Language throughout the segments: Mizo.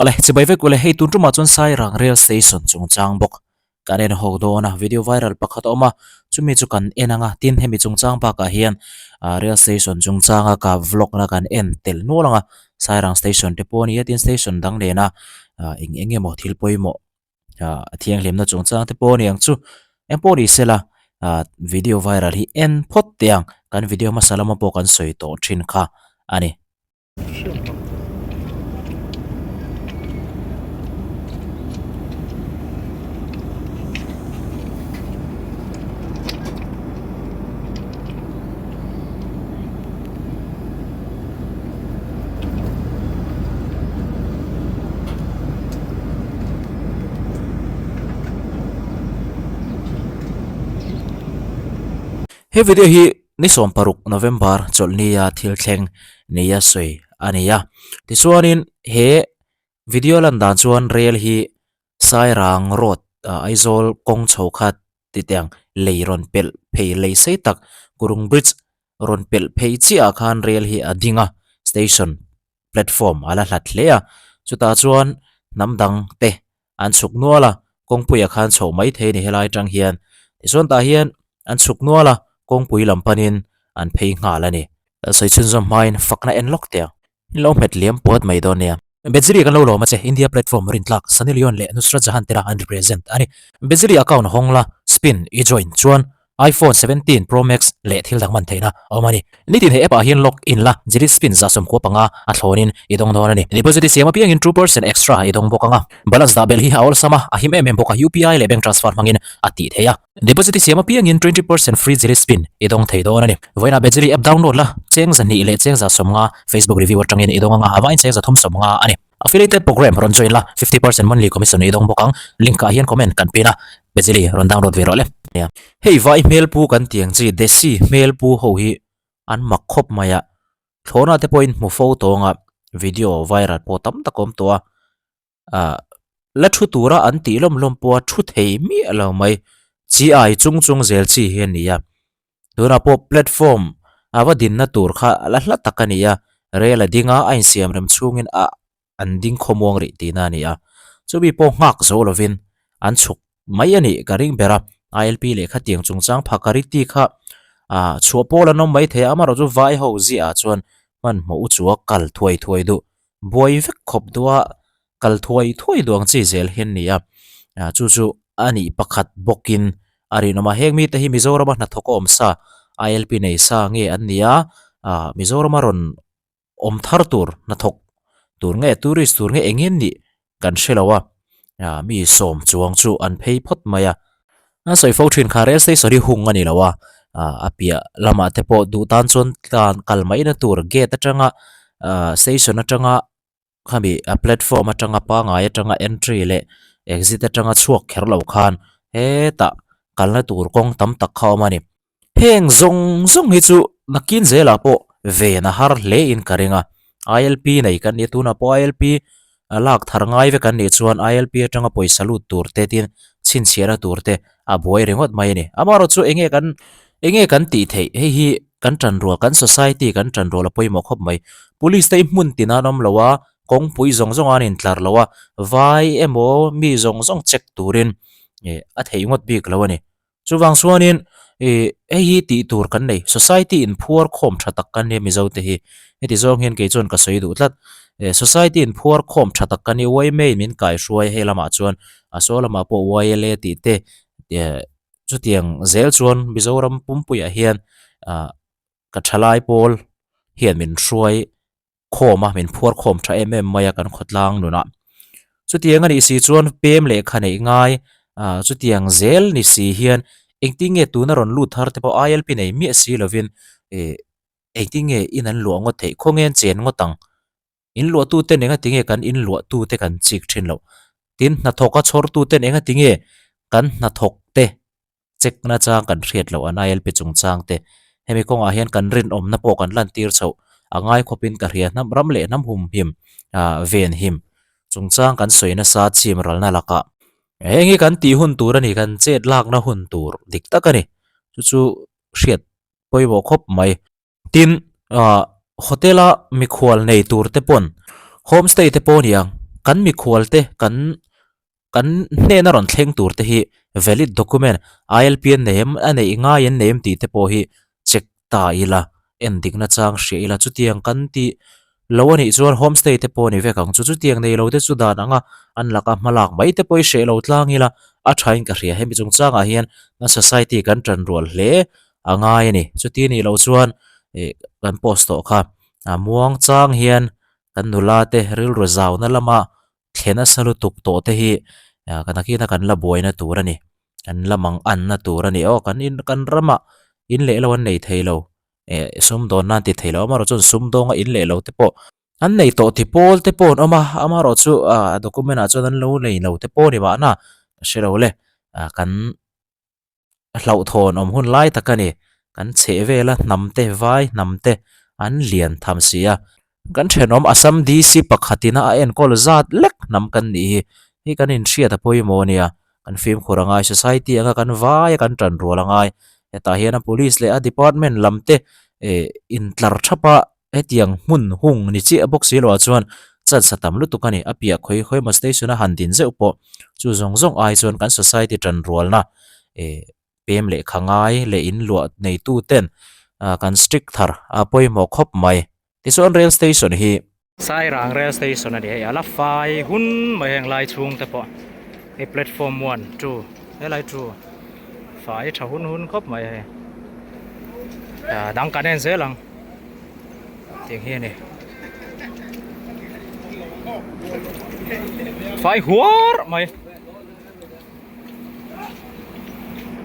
Ale, chibai vek ule, hei tun tumah chuan Sairang Rail Station chungchang bawk kan en hawk dawn a, video viral pakhat a awm a, chumi chu kan en ang a, tin hemi chungchang bakah hian ah rail station chungchanga ka vlog na kan en tel nual ang a, Sairang station te pawh a ni a, tin station dang nena ah eng eng emaw thil pawimawh ah a thianghlimna chungchang te pawh a ni ang chu, eng pawh ni sela ah video viral hi en phawt teh ang, kan video hmasa lama pawh kan sawi tawh thin kha a ni. He video hi Ni 16 November chawlhnia thil thleng nia sawi a ni a. Tichuanin he video lan dan chuan rel hi Sairang road ah Aizawl kawng chho khat titiang lei rawn pelh phei lei sei tak Kurung bridge rawn pelh phei chiah ah khan rel hi a ding a station platform a la hlat hle a chutah chuan hnam dang te an chhuk nual a kawngpuiah khan chhoh mai thei a ni helai atang hian tichuan tah hian an chhuk nual a kawngpui lam panin an phei nghal a ni. Sawi chhunzawm hmain fakna en lawk teh ang in lo hmet liam puat mai dawn nia. Bejri kan lo lawm a che India platform rintlak Sunny Leone leh Nusrat Jahan tera an represent a ni. Bejri account hawng la spin i join chuan iPhone 17 Pro Max leh thil dang man theihna a awm a ni. Nitin he app ah hian log in la Jiri spin 95 a thlawnin i dawng dawn a ni. Deposit i siam apiangin 2% extra i dawng bawk ang a. Balance dah belh hi a awlsam a, a him em em bawk a, UPI leh bank transfer hmangin a tih theih a. Deposit i siam apiangin 20% free Jiri spin i dawng thei dawn a ni. Vawiinah Bejiri app download la, cheng 200 leh cheng 150 Facebook review atangin i dawng ang a, a vaiin cheng 350 a ni. Affiliated program rawn join la, 50% monthly commission i dawng bawk ang. Link ah hian comment kan pin a, Bejili rawn download ve rawh le. Hei vai hmelpu kan tih ang chi Desi hmelpu ho hi an mak khawp mai a, thlawhna te pawhin hmu fo tawng a, video viral pawh tam tak a awm tawh a, ah la thu tura an tih lawm lawm pawh a thu thei miah lo mai, chi ai chung chung zel chi hi a ni a. Tunah pawh platform a va dinna tur kha a la hla tak a ni a, rel a ding a, a insiam rem chhungin a an ding khawmuang rih tihna a ni a. Chumi pawh nghak zo lovin an chhuk mai a nih ka ring ber a, ILP lehkha tiang chungchang phakariti kha ah chhuah pawl an awm mai thei a, amaherawh chu vai ho ziah ah chuan hmanhmawh u chu a kal thuai thuai duh, buai vek khawp duh a kal thuai thuai duh ang chi zel hi an ni a, ah chu chu a nih pakhat bawkin a rinawm a, heng mite hi Mizorama hnathawk a awm sa ILP nei sa nge an ni a, ah Mizorama rawn awm thar tur hnathawk tur nge tourist tur nge eng nge an nih kan hre lo a, ah mi sawm chuang chu an phei phawt mai a, an sawi fo thin kha rel station hi hung a ni lo a, ah a piah lamah te pawh duh tan chuan tlan kal mai na tur gate atanga ah station atanga. Khami a platform atanga pangai atanga entry leh exit atanga chhuak kher lo khan hetah kalna tur kawng tam tak kha a awm a ni. Heng zawng zawng hi chu nakin zelah pawh ven a har hle in ka ring a, ILP nei kan nih tunah pawh ILP lak thar ngai vek an nih chuan ILP atanga pawisa lut tur te tin chhinchhiahna tur te a buai ringawt mai a ni. Amaherawhchu chu enge kan enge kan tih theih hei hi kan tanrual kan society kan tanrual a pawimawh khawp mai. Police te hi hmun tin an awm lo a, kawngpui zawng zawng an intlar lo a, vai emaw mi zawng zawng check turin ih a theih ngawt bik lo a ni. Chuvang chuanin ih hei hi tih tur kan nei society in phuar khawm tha tak kan nia Mizo te hi heti zawng hian kei chuan ka sawi duh tlat. Ih society in phuar khawm tha tak kan nia yma in min kaihruai hei lamah chuan a saw lamah pawh YLA tih te eh chutiang zel chuan Mizoram pumpuiah hian ah ka thalai pawl hian min hruai khawm a min phuar khawm tha em em mai a kan khawtlang nunah chutiang a nih si chuan pem lehkha neih ngai ah chutiang zel ni si hian engtin nge tuna rawn lut thar te pawh ILP nei miah si lovin ih engtin nge in an luah ngawt theih khawnge an chen ngawt ang. In luahtuten engati nge kan in luahtute kan chik thin loh? Tin, hnathawka chhawrtuten engati nge kan hnathawkte check nachang kan hriat loh an ILP chungchang te? Hemi kawngah hian kan rinawmna pawh kan lantir chhoh a ngai khawpin ka hria hnam ram leh hnam humhim venhim chungchang kan sawi nasa chim ralna lakah. Heng hi kan tih hun tur a ni, kan chet lakna hun tur dik tak a ni. Chu chu hriat pawimawh khawp mai. Tin, ah hotel a mikhual nei tur te pawn homestay te pawh a ni ang. Kan mikhual te kan kan hnena rawn thleng tur te hi valid document ILP an nei em a neih ngai an nei em tih te pawh hi check ta ila en dik na chang hria ila chutiang kan tih lo a nih chuan homestay te pawh a ni vek ang chu chutiang nei lo te chu dan anga an laka hma lak mai te pawh i hreh lo tlang ila a thain ka hria hemi chungchangah hian kan society kan tan rual hle a ngai a ni chuti nih loh chuan ih kan post tawh kha a muang chang hian kan nula te rilru zauna lama thlen nasa lutuk tawh te hi ah nakina kan la buaina tur a ni kan la mang anna tur a ni aw kan in kan ramah in leh lo an nei thei lo eh sumdawn nan ti thei lo amaherawh chuan sumdawnga in leh lo te pawh an nei tawh ti pawl te pawh an awm a amaherawh chu ah document ah chuan an lo nei lo te pawh a ni mahna ka hre lo le ah kan. hlauhthawn awm hun lai tak a ni. Kan chheh vela hnam te, vai hnam te an lian tham si a. Kan thenawm Assam DC pakhatina a enkawl zat lek hnam kan nih hi. Hei kan inhriat a pawimawh a nia. Kan fimkhur a ngai, society anga kan vai a kan tan rual a ngai. Hetah hian a police leh a department lam te eh intlar thap a Hetiang hmun hung ni chiah bawk si loah chuan chance a tam lutuk a ni. A piah khawi khawi emaw station a han din zeuh pawh chu zawng zawng ai chuan kan society tanrualna eh pem lehkha ngai leh in luah neitu ten kan strict thar a pawimawh khawp mai. Tichuan rail station hi. Sairang rail station a ni hei a la fai hun mai heng lai chhung te pawh hei platform 1 2 helai 2 fai tha hun hun khawp mai hei dang kan en zel ang. Tiang hi a ni. Fai huar mai.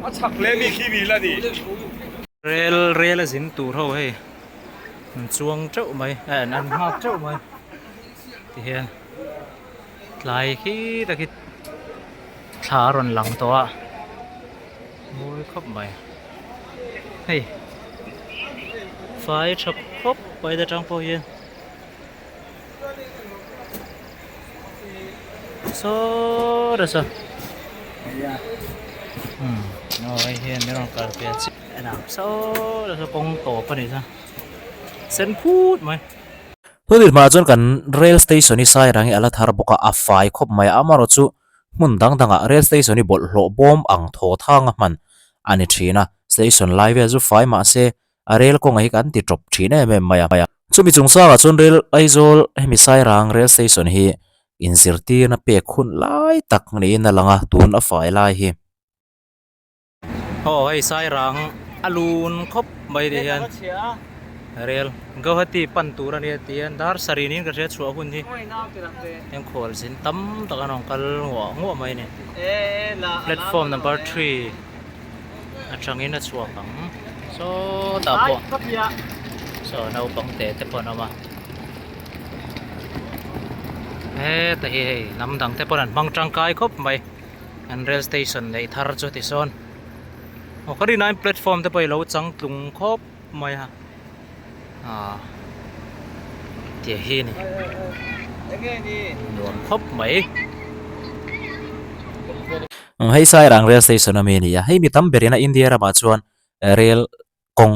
A chhak hle mi khi mi la ni. Rel rel a zin tur ho hei an chuang teuh mai eh an nghak teuh mai ti hian tlai khi tak hi thla a rawn lang tawh a. Mawi khawp mai hei fai tha khawp mai ta tang pawh hian saw ta saw umm aw hei hian min rawn kal pian chiah a saw ta saw kawng tawp a nih chuan sen phut mai. Hmun hmaah chuan kan rail station hi Sairang hi a la thar bawk a a fai khawp mai a amaherawhchu chu Hmun dang dangah rail station hi bawlhhlawh bawm ang thaw thang a hman a ni thin a, station lai vel chu fai mah se a rail kawngah hi kan ti tawp thin em em mai a. Chumi chungchangah chuan rail Aizawl hemi Sairang rail station hi inzirtirna pek hun lai tak niin a lang a, tun a fai lai hi. Aw hei Sairang a lun khawp mai ti hian rel Guwahati pan tur a nia ti hian dar sarih niin ka hria chhuah hun hi heng khual zin tam tak an rawn kal nguah nguah mai a ni platform number three atangin a chhuak ang sawtah pawh saw naupang te te pawh an awm a heta hi hei hnam dang te pawh an hmang tangkai khawp mai. An rail station neih thar chu tisawn aw ka rin aiin platform te pawh ilo chang tlung khawp mai a ah tih hi a ni nuam khawp mai. Hei Sairang rail station ami a ni a hei mi tam berin a India ramah chuan rail kawng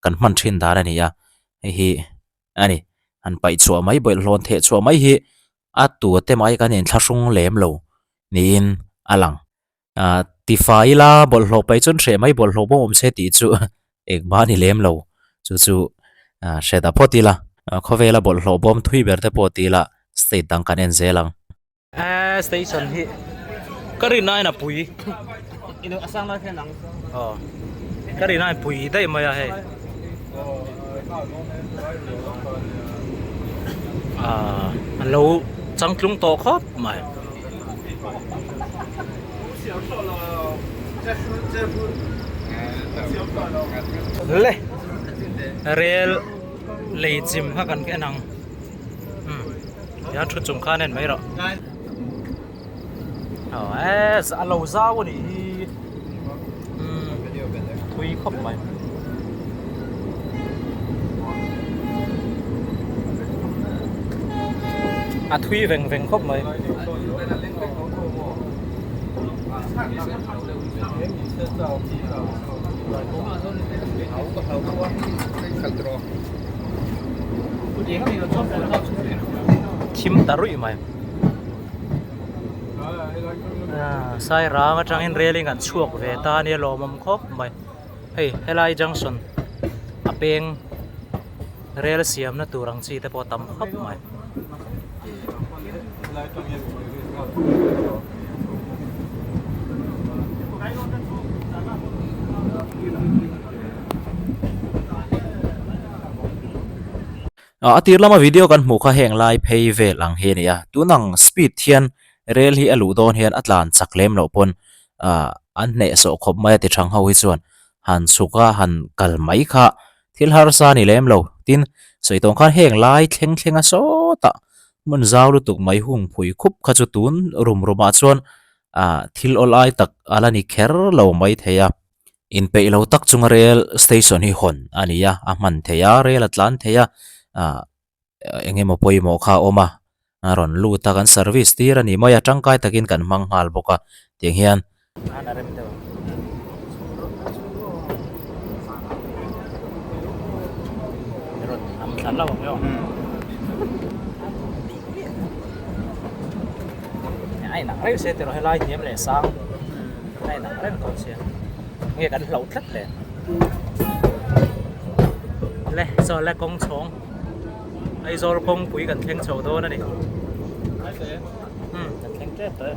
kan hman thin dan a ni a hei hi a ni han paih chhuah mai bawlhhlawh theh chhuah mai hi a tu te mai kan inthlahrung lem lo niin a lang ah ti fai ila bawlhhlawh paih chuan hreh mai bawlhhlawh bawm awm se tih chu engmah a ni lem lo chu chu ah hre ta phawt ila khawvela bawlhhlawh bawm thui ber te pawh ti ila state dang kan en zel ang. Eee station hi ka rin aiin a pui aw ka rin aiin pui daih mai a hei ah an lo changtlung tawh khawp mai. Le rel lei chim kha kan en ang. Tihian thu chung khan en mai rawh. Aw e a lo zau a nih hi umm thui khawp mai. A thui veng veng khawp mai. Thim ta ruih mai. Sairang atangin rel in kan chhuak ve ta a nia lawmawm khawp mai hei helai junction a peng rel siamna tur ang chi te pawh a tam khawp mai. A tir lama video kan hmuh kha heng lai phei vel ang hi a ni a, tun ang speed hian rel hi a luh dawn hian a tlan chak lem loh pawn ah an hnehsawh khawp mai a ti thang ho hi chuan han chhuk a han kal mai kha thil harsa a ni lem lo. Tin, sawi tawng khan heng lai thleng thleng a sawtah hmun zau lutuk mai hung phui khup kha chu tun rum rumah chuan ah thil awlai tak a la ni kher lo mai thei a. Inpeih lo tak chunga rel station hi hawn a ni a, a hman thei a, rel a tlan thei a, ah eng emaw pawimawh kha a awm a, a rawn lut a kan service tir a ni mai a, tangkai takin kan hmang nghal bawk a, tiang hian. A inang reng dawn sia nge kan hlauh tlat le le chaw le kawng chhawng Aizawl kawngpui kan thleng chho dawn a ni umm kan thleng tep tawh e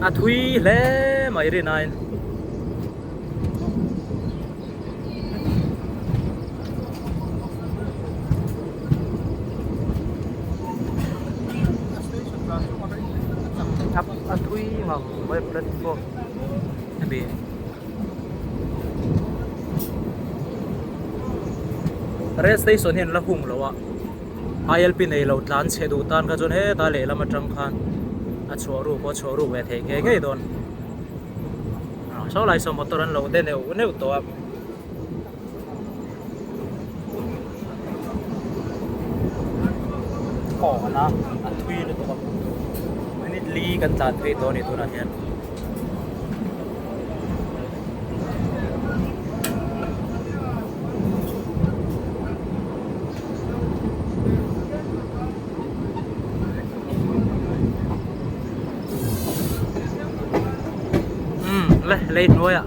a thui hle mai rin aiin. A thui ngang mai platform hemi rail station hian la hung lo a I L P nei lo tlan chhe duh tan kha chuan heta lehlam atang khan a chhuah ruk pawh a chhuah ruk ve theih ngei ngei dawn. Saw lai saw motor an lo de neuh neuh tawh a. Kawn a a thui lutuk a minute li kan tlan phei tawh a ni tunah hian. Umm le lei hnuaiah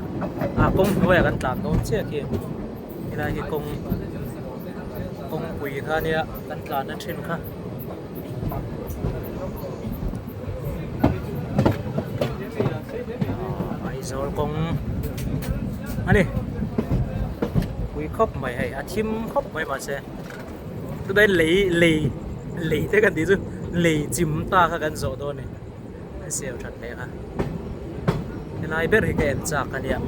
ah kawng hnuaiah kan tlan dawn chiah khi helai hi kawng kawngpui kha ania kan tlan na thin kha. Aizawl kawng a ni pui khawp mai hei a thim khawp mai mahse chutah lei lei lei te kan tih chu lei chim ta kha kan zawh dawn a ni. A siam that hle kha. Helai ber hi ka en chak a nia.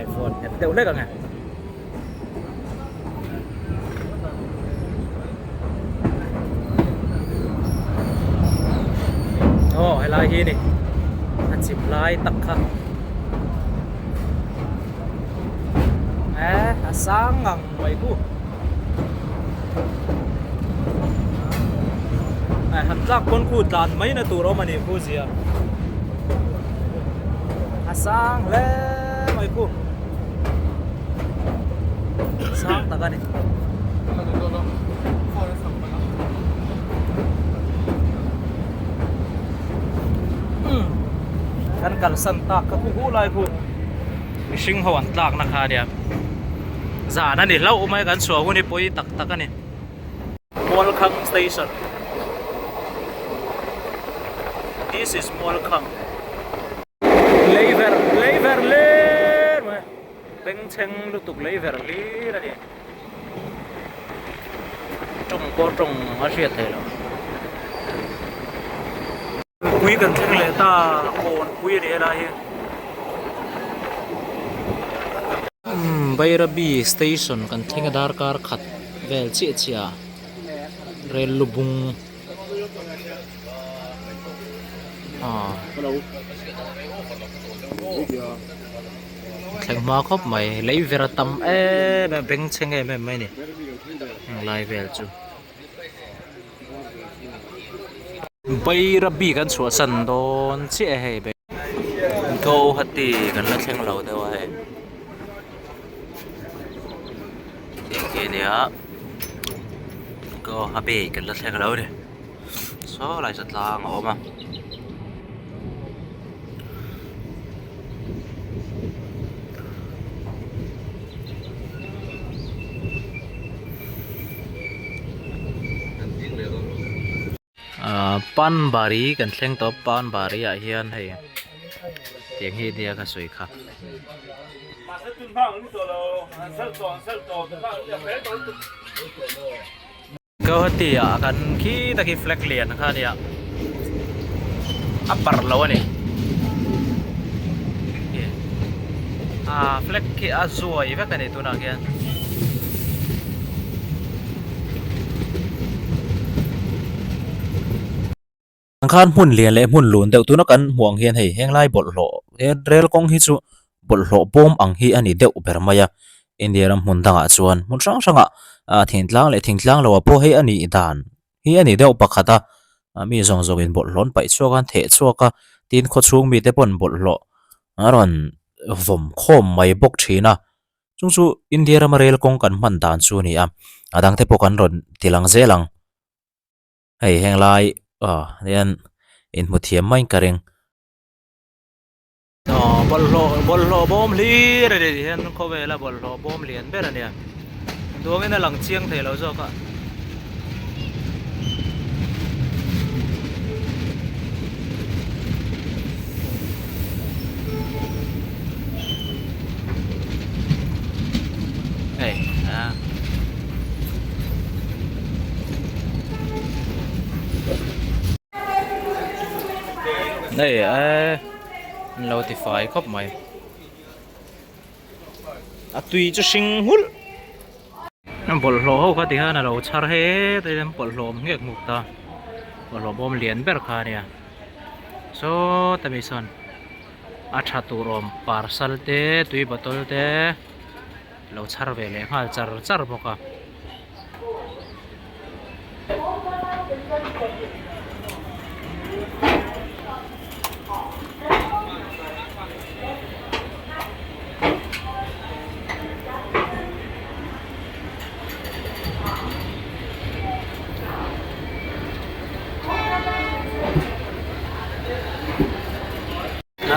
iPhone nghet deuh hlek ang e. Aw helai hi ni. A chim lai tak kha. Eh a sang ngang mai khu. Han tlak pawn khu tlan mai na tur awm a ni khu zia a sang hle mai khu sang tak a ni. Kan kalsan tak kha khu hu lai khu mihring ho an tlak na kha ania. Zan a ni hlauh mai kan chhuah hun hi pawi tak tak a ni. Mualkhang station This is Mualkhang Lei ver lei ver hlir mai bengchheng lutuk lei ver hlir a ni. Tawng pawh tawng a hriat theih loh. Pui kan thleng leh ta kawnpui a ni helai hi. Bairabi station kan thleng a darkar khat vel chiah chiah a rel lu bung ah thleng hma khawp mai lei ver a tam em em bengchheng em em mai a ni helai vel chu. Bairabi kan chhuahsan dawn chiah a hei Guwahati kan la thleng lo deuh a hei eng nge nia. Goa Bay kan la thleng lo a ni saw lai saw tlang a awm a. Ahh Panbari kan thleng tawh a Panbari ah hian hei tiang hi nia ka sawi kha. Guwahati ah kan khi tak hi flag lian kha ania a parh lo ani ah flag khi a zuai vek ani tunah khian. Ang khan hmun lian leh hmun lun deuh tuna kan hmuh ang hian hei henglai bawlhhlawh he rel kawng hi chu bawlhhlawh bawm ang hi a ni deuh ber mai a India ram hmun dangah chuan hmun hrang hrangah ah thingtlang leh thingtlang loah pawh hei a nih dan hi a ni deuh pakhat a ah mi zawng zawngin bawlhhlawh an paih chhuak a an theh chhuak a tin khawchhung mite paw'n bawlhhlawh a rawn vawm khawm mai bawk thin a chung chu India rama rel kawng kan hman dan chu a ni a a dangte pawh kan rawn ti lang zel ang. Hei heng lai aw hian inhmu thiam maiin ka ring. Aw bawlhhlawh bawlhhlawh bawm hlir a ni ti hian khawvela bawlhhlawh bawm lian ber a nia duangin a lang chiang thei lo zawk a. Hei a. Hei e an lo ti fai khawp mai a tui chu hring nghulh bawlhhlawh ho kha ti hian a lo chhar het a bawlhhlawh awm nghek hmuk ta bawlhhlawh bawm lian ber kha a nia sawta mi sawn a tha tur awm parcel te tui bottle te. Lo chhar ve leh nghal char char bawk a.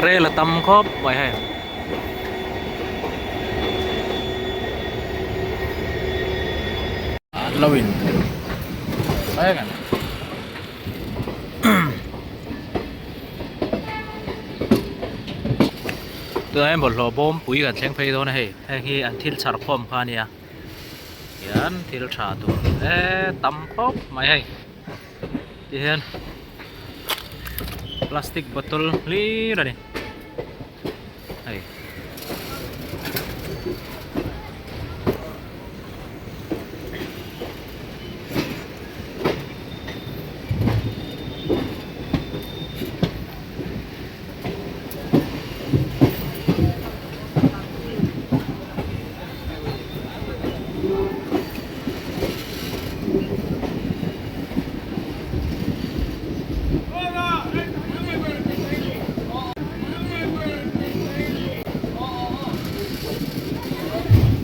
Rel a tam khawp mai hei. An lo in reng a ni. Tunah hian bawlhhlawh bawm pui kan thleng phei dawn a hei. Heng hi an thil chhar khawm kha a nia. Hian thil tha tur e tam khawp mai hei. Tihian plastic bottle hlir a ni hei.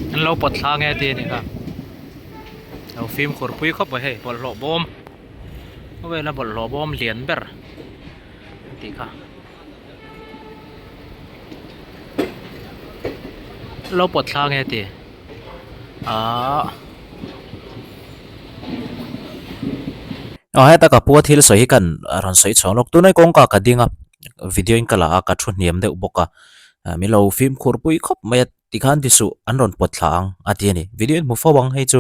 An lo pawt thla nge tih a nih kha lo fimkhur pui khawp mai hei bawlhhlawh bawm khawvela bawlhhlawh bawm lian ber an tih kha. Lo pawt thla nge ti ahh. Aw heta ka pu a thil sawi hi kan rawn sawi chhuang lawk tunai kawngka ka ding a video in ka la a ka thu hniam deuh bawk a min lo fimkhur pui khawp mai a tikhan ti suh an rawn pawt thla ang a ti a ni video in hmu fo ang hei chu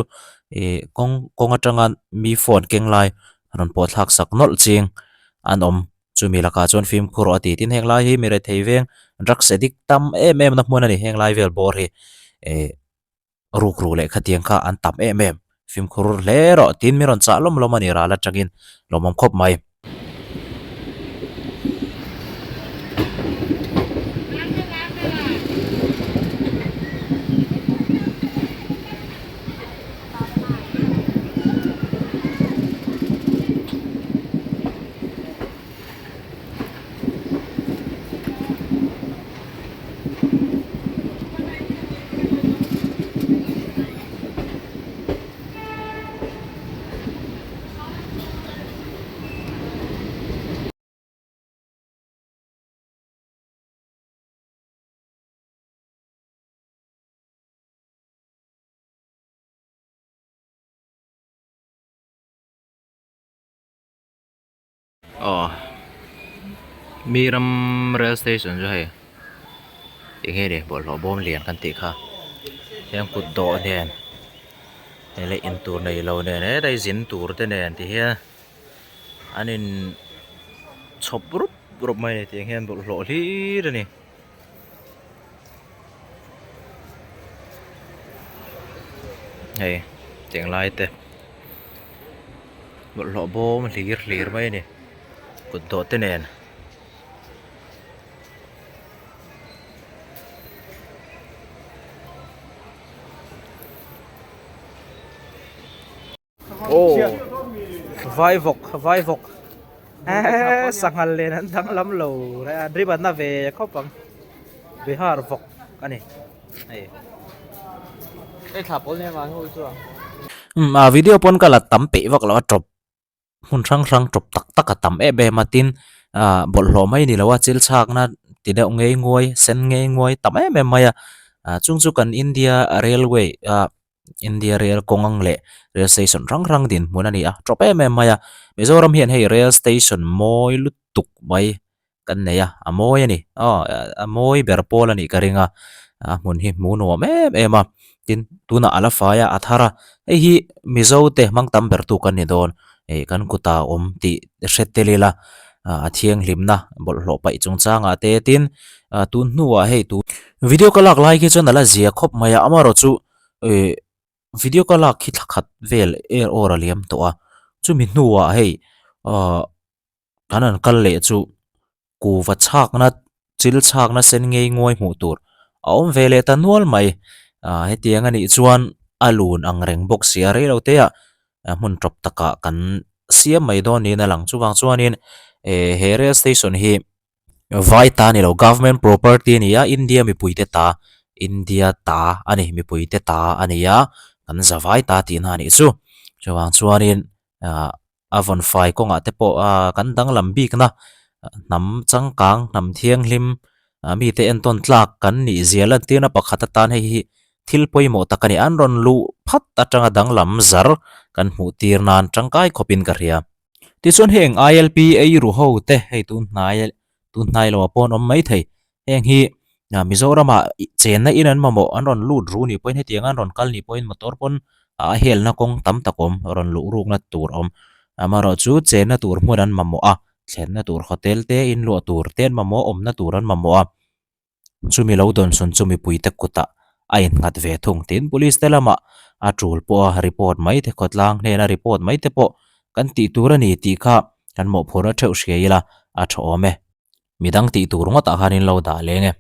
ih kawng kawng atanga mi phone keng lai rawn pawh thlak sak nawlh ching an awm. Chumi lakah chuan fimkhur rawh a ti. Tin, heng lai hi mi rethei veng drugs addict tam em em na hmun a ni. Heng lai vel bawr hi eh rukru leh khatiang kha an tam em em. Fimkhur hle rawh. Tin, mi rawn chah lawm lawm a ni ral atangin lawmawm khawp mai. Aw mi ram rail station chu hei eng nge ni bawlhhlawh bawm lian kan tih kha heng kut dawh nen hei leh in tur nei lo nen hetlai zin tur te nen ti hian an in chhawp rup rup mai a ni tiang hian bawlhhlawh hlir a ni. Hei tiang lai te bawlhhlawh bawm hlir hlir mai a ni kut dawh te nen. Aw vai vawk vai vawk eee sanghal nen an danglam lo an rim an na ve khawp ang Bihar vawk a ni hei. Umm a video pawn ka la tam peih vak lo a tawp. hmun hrang hrang tawp tak tak a tam em em a tin ah bawlhhlawh mai ni lo a chil chhakna ti deuh ngei nguai sen ngei nguai tam em em mai a ah chung chu kan India railway ah India rail kawng ang leh rail station hrang hrang dinhmun a ni a tawp em em mai a Mizoram hian hei rail station mawi lutuk mai kan nei a a mawi a ni aw a mawi ber pawl a nih ka ring a a hmun hi hmuh nuam em em a tin tunah a la fai a a thar a hei hi mizo te hmang tam ber tu kan ni dawn ih kan kutah a awm tih hre tel ila ah a thianghlimna bawlhhlawh paih chungchangah te tin ah tun hnuah hei tu video ka lak lai khi chuan a la zia khawp mai a amaherawhchu ih video ka lak khi thla khat vel er awr a liam tawh a chumi hnuah hei ah. Kan han kal leh chu kuva chhakna chil chhakna sen ngei nguai hmuh tur a awm ve leh ta nual mai. Ah hetiang a nih chuan a lun ang reng bawk si a rei lo te ah hmun tawp takah kan siam mai dawn niin a lang. Chuvang chuanin eh he rail station hi vai ta a ni lo government property a ni a India mipuite ta India ta a ni mipuite ta a ni a kan zavai ta tihna a nih chu. Chuvang chuanin ah. A vawn fai kawngah te pawh ah kan danglam bikna hnam changkang hnam thianghlim ah mite entawn tlak kan nih zia lantirna pakhat atan hei hi thil pawimawh tak a ni. An rawn luh phat atanga danglam zar kan hmuh tir nan tangkai khawpin ka hria. Tichuan heng ILP ei ru ho te hei tun hnai tun hnai lo ah pawh an awm maithei. Heng hi Mizoram ah chenna in an mamawh an rawn lut ru nih pawhin hetiang an rawn kal nih pawhin motor pawn a helna kawng tam tak awm rawn luh rukna tur awm amaherawh chu chenna tur hmun an mamawh a thlenna tur hotel te in luah tur te an mamawh awmna tur an mamawh a chumi lo dawnsawn chu mipui te kutah a innghat ve thung tin police te lamah a tul pawh a report mai te khawtlang hnena report mai te pawh kan tih tur a ni tih kha kan mawhphurhna theuh hria ila a tha awm e. Midang tih tur ngawtah khan in lo dah leng e.